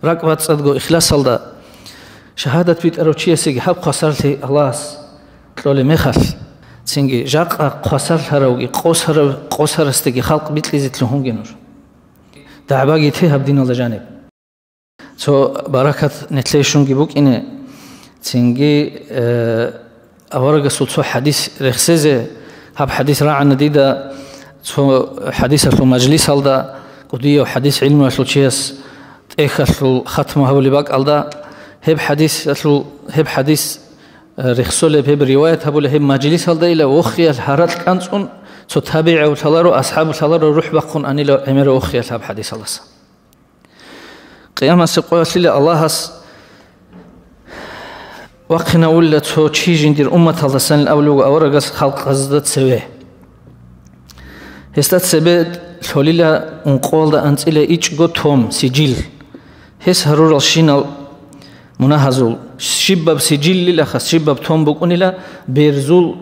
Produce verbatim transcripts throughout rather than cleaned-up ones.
РакӀбацӀцӀадго ихласалда шагьадат битӀарав чиясеги гьаб хвасарлъи Аллагьас кьолеб мехалъ, цинги жакъа хвасарлъаравги къосарав-, къосарасдаги халкъ бикьизе лъугьунге нуж. ДагӀбаги те гьаб диналда жаниб. Цо баракат нилъее щунги букӀине, цинги, э, аварагасул цо хӀадис рехсезе, гьаб хӀадис рагӀана дида цо хӀадисалъул мажлисалда, кӀудияв хӀадис гӀилмуялъул чияс тӀехьалъул хатму гьабулеб бакӀалда, гьеб хӀадисалъул, гьеб хӀадис, э, рехсолеб, гьеб риваят гьабулеб гьеб мажлисалда ила вохиялъ гьаракь кӀанцӀун, цо табигӀав лъаларо, асхӀаб лъаларо рухӀ бахъун анила гӀемерав вохиялъ гьаб хӀадисалдаса. Къиямасеб къоялъила Аллагьас вахъинавулила цо чи жиндир умматалдасанил абулев аварагас халкъазда цеве. Гьесда цебе лъолила ункъоялда анцӀила ичӀго том, сижил. Гьес гьаруралщинал мунагьазул щибаб сижиллилаха, щибаб том букӀунила берзул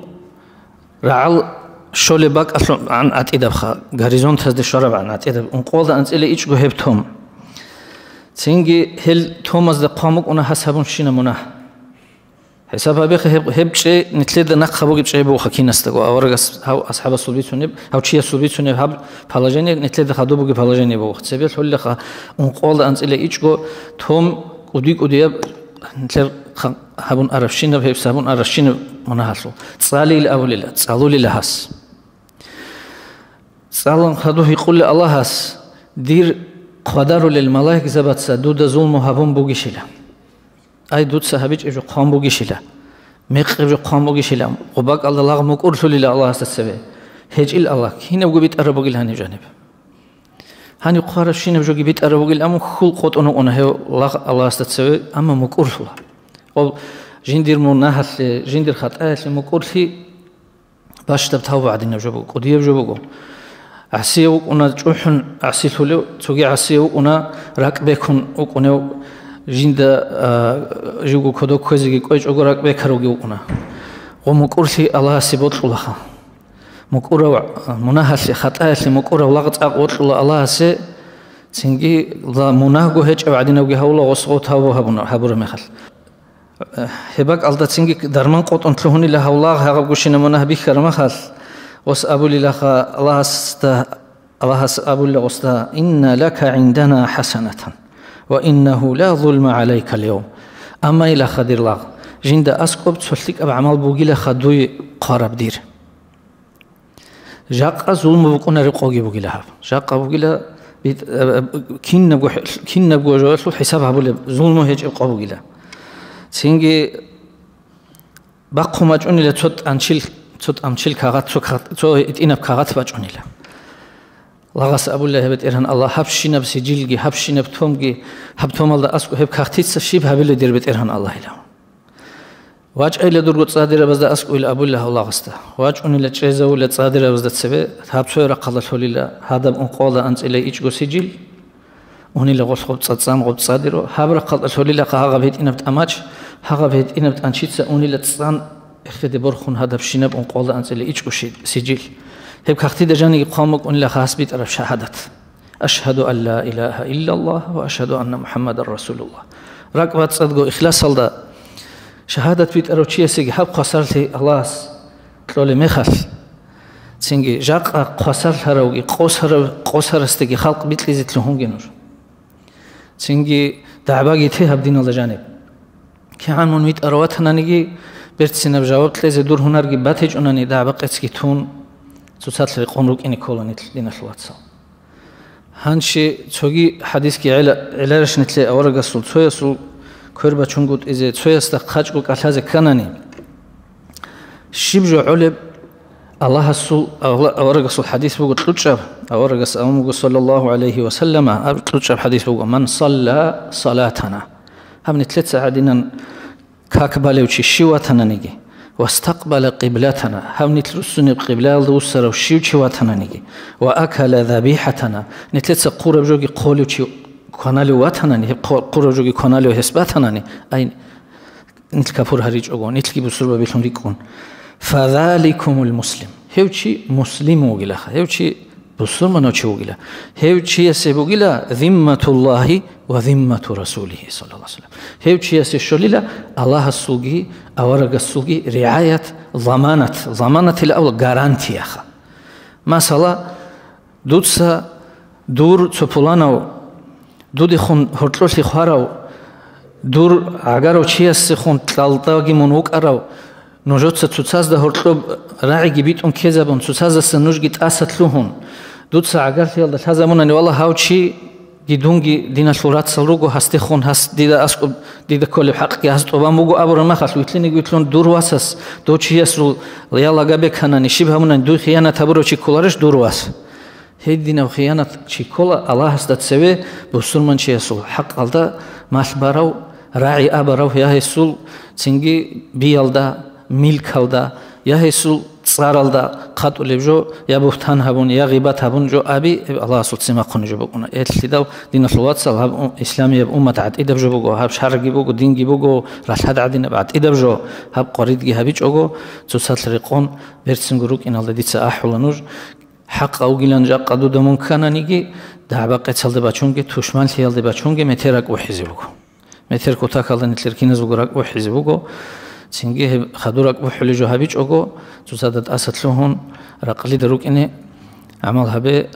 рагӀал щолеб бакӀалъубан гӀатӀидабха, горизонтазде щварабгӀан гӀатӀидаб, ункъоялда анцӀила ичӀго гьеб том. Цинги гьел томазда хъван букӀуна гьас гьабунщина мунагь. ХӀисаб гьабеха, гьеб, гьеб чӀей нилъеда нахъа бугеб чӀей бугоха кинасдаго, аварагас гьав асхӀабасул бицунеб, гьав чиясул бицунеб гьаб положение нилъеда хадуб бугеб положение бугоха. Цебе лъолилаха ункъоялда анцӀила ичӀго том кӀуди-кӀудияб нилъер хъа-, гьабун аравщинаб, гьеб гьабун аравщинаб мунагьалъул. ЦӀалил абулила, цӀалулила гьас. ЦӀалун хадуб гьикъула Аллагьас: «Дир хъвадарулел малаикзабаца дуда зулму гьабун бугищила? Ай, дуца гьабичӀеб жо хъван бугищила? Мекъеб жо хъван бугищила?» Гъубакалда лагъ мукӀурлъулила Аллагьасда цебе. ГьечӀил Аллагь, кинабго битӀараб бугил гьаниб жаниб. Гьаниб хъваравщинаб жоги битӀараб бугил, амма хьул къотӀун вукӀуна гьев лагъ Аллагьасда цеве, амма мукӀурлъула. Гъоб жиндир мунагьалъе, жиндир хатӀаялъе мукӀурлъи бащдаб тавба гӀадинаб жо буго, кӀудияб жо буго. ГӀасияв вукӀуна чӀухӀун гӀасилъулев, цоги гӀасияв вукӀуна ракӀ бекун вукӀунев, жинда, а, живго кодоб кквезеги кӀвечӀого ракӀ бекаравги вукӀуна. Гъо мукӀурлъи Аллагьасе бокьулаха. МукӀурав, мунагьалъе, хатӀаялъе мукӀурав лагъ цӀакъ вокьула Аллагьасе, цинги ла мунагьго гьечӀеб гӀадинавги гьавула гъос гъо тавбу гьабуна, гьабураб мехалъ. Гьеб бакӀалда цинги дарман къотӀун лъугьунила гьав лагъ гьагъаб гущина мунагь бихьараб мехалъ, гъос абулилаха Аллагьасда, Аллагьас абулила гъосда: «Инна лака гӀиндана хӀасанатан, ва иннагьу ла зулма гӀалайка аль-явм». Амма илаха, дир лагъ, жинда аскӀоб цо лъикӀаб гӀамал бугилаха дуе хъвараб дир. Жакъа зулму букӀунареб къоги бугила гьаб. Жакъа бугила бит-, э, э, кинабго хӀ-, кинабго жоялъул хӀисаб гьабулеб зулму гьечӀеб къо бугила. Цинги бахъун бачӀунила цо тӀанчил, цо тӀамчил кагъат, цо кагъат, цо гьитӀинаб кагъат бачӀунила. Лагъас абула: «Гьеб БетӀергьан Аллагь, гьабщинаб сижилги, гьабщинаб томги, гьаб томалда аскӀо гьеб кагътица щиб гьабила, дир БетӀергьан Аллагьила?» ВачӀайла дурго цӀадирабазда аскӀойила абула гьав лагъасда. ВачӀунила чӀезавула цӀадирабазда цебе, гьаб цоя рахъалда лъолила гьадаб ункъоялда анцӀила ичӀго сижил, унила гъолъ гъоб цӀацӀан гъоб цӀадиро, гьаб рахъалда лъолилаха гьагъаб гьитӀинаб тӀамач, гьагъаб гьитӀинаб тӀанчица унила цӀан эхеде борхун гьадабщинаб ункъоялда анцӀила ичӀго ши-, сижил. Гьеб кагътида жаниги хъван букӀунилаха гьас битӀараб шагьадат. «Ашгьаду ан ла илагьа иллаллагь ва ашгьаду анна МухӀаммадан расулуллагь». РакӀбацӀцӀадго ихласалда шагьадат битӀарав чиясеги гьаб хвасарлъи Аллагьас кьолеб мехалъ, цинги жакъа хвасарлъаравги къосарав-, къосарасдаги халкъ бикьизе лъугьунге нуж. Цинги дагӀбаги те гьаб диналда жаниб. КигӀан мун витӀарав ватананиги, берцинаб жаваб кьезе дур гьунарги батичӀунани, дагӀба-къецги тун, цоцалъ рекъон рукӀине ккола нилъ, диналъул вацал. Гьанчи цоги хӀадисги гӀела-, гӀеларищ нилъе аварагасул цоясул квер бачунгутӀизе, цоясда хъачӀго кӀалъазе кканани, щиб жо гӀолеб? Аллагьасул, Алла-, аварагасул хӀадис буго кьучӀаб, аварагас абун буго, саллаллагьу гӀалайгьи ва саллама, аб-, кьучӀаб хӀадис буго: «Ман салла салатана». Гьаб нилъеца гьадинан как балев чи щив ватананиги, «вастакъбала къиблатана», гьав нилъ руссунеб къиблаялда вуссарав щив чи ватананиги, «ва акала забихӀатана», нилъеца хъураб жоги хъолев чи кваналев ватанани, гьеб хъо-, хъураб жоги кваналев гьес батанани, ай, нилъ капур гьаричӀого, нилъги бусурбабилъун рикӀкӀун, «фазаликумул муслим», гьев чи муслим вугилаха, гьев чи бусурманав чи вугила, гьев чиясе бугила «зимматуллагьи ва зиммату расулихи, саллаллаху алейхи ва саллям. Гьев чиясе щолила Аллагьасулги аварагасулги ригӀаят, ламанат, ламанатила авла гарантияха. Масала, дуца дур цо пуланав, дудехун гьоркьолъи хварав, дур гӀагарав чиясехун кьалдаги мун вукӀарав, нужеца цоцазда гьоркьоб рагӀиги битӀун ккезабун, цоцаздаса нужги тӀаса лъугьун, дуца гӀагарлъиялда лъазабунани, валла, гьав чи гидунги диналъул рацал руго, гьасдехун гьас дида аскӀоб, дида кколеб хӀакъги гьас тӀубан буго абураб махалъ, вилълъинеги вилълъун дур васас, дов чиясул я лага беканани, щиб гьабунани, дуй хиянат гьабурав чи кколарищ дур вас? Гьединав хиянат чи ккола Аллагьасда цеве бусурманчиясул хӀакъалда малъ барав, рагӀи абарав, я гьесул цинги биялда, милкалда, я гьесул цӀаралда хъатӀулеб жо, я бугьтан гьабун, я гъибат гьабун жо аби, гьеб Аллагьасул цимахъуни жо букӀуна. Элъидав диналъул вацал, гьаб у-, исламияб уммат гӀатӀидаб жо буго, гьаб шаргӀги буго, динги буго, ралъад гӀадинаб гӀатӀидаб жо, гьаб къваридги гьабичӀого, цоцалъ рекъон, берцинго рукӀиналда дица ахӀула нуж. ХӀакъ авгилан жакъа дуда мун ккананиги, дагӀба-къецалде бачунги, тушманлъиялде бачунги метер ракӀ бухӀизе буго. Метер кутакалда нилъер киназего ракӀ бухӀизе буго. Цинги гьеб хадур ракӀ бухӀулеб жо гьабичӀого, цоцазда тӀаса лъугьун, ракълида рукӀине гӀамал гьабе,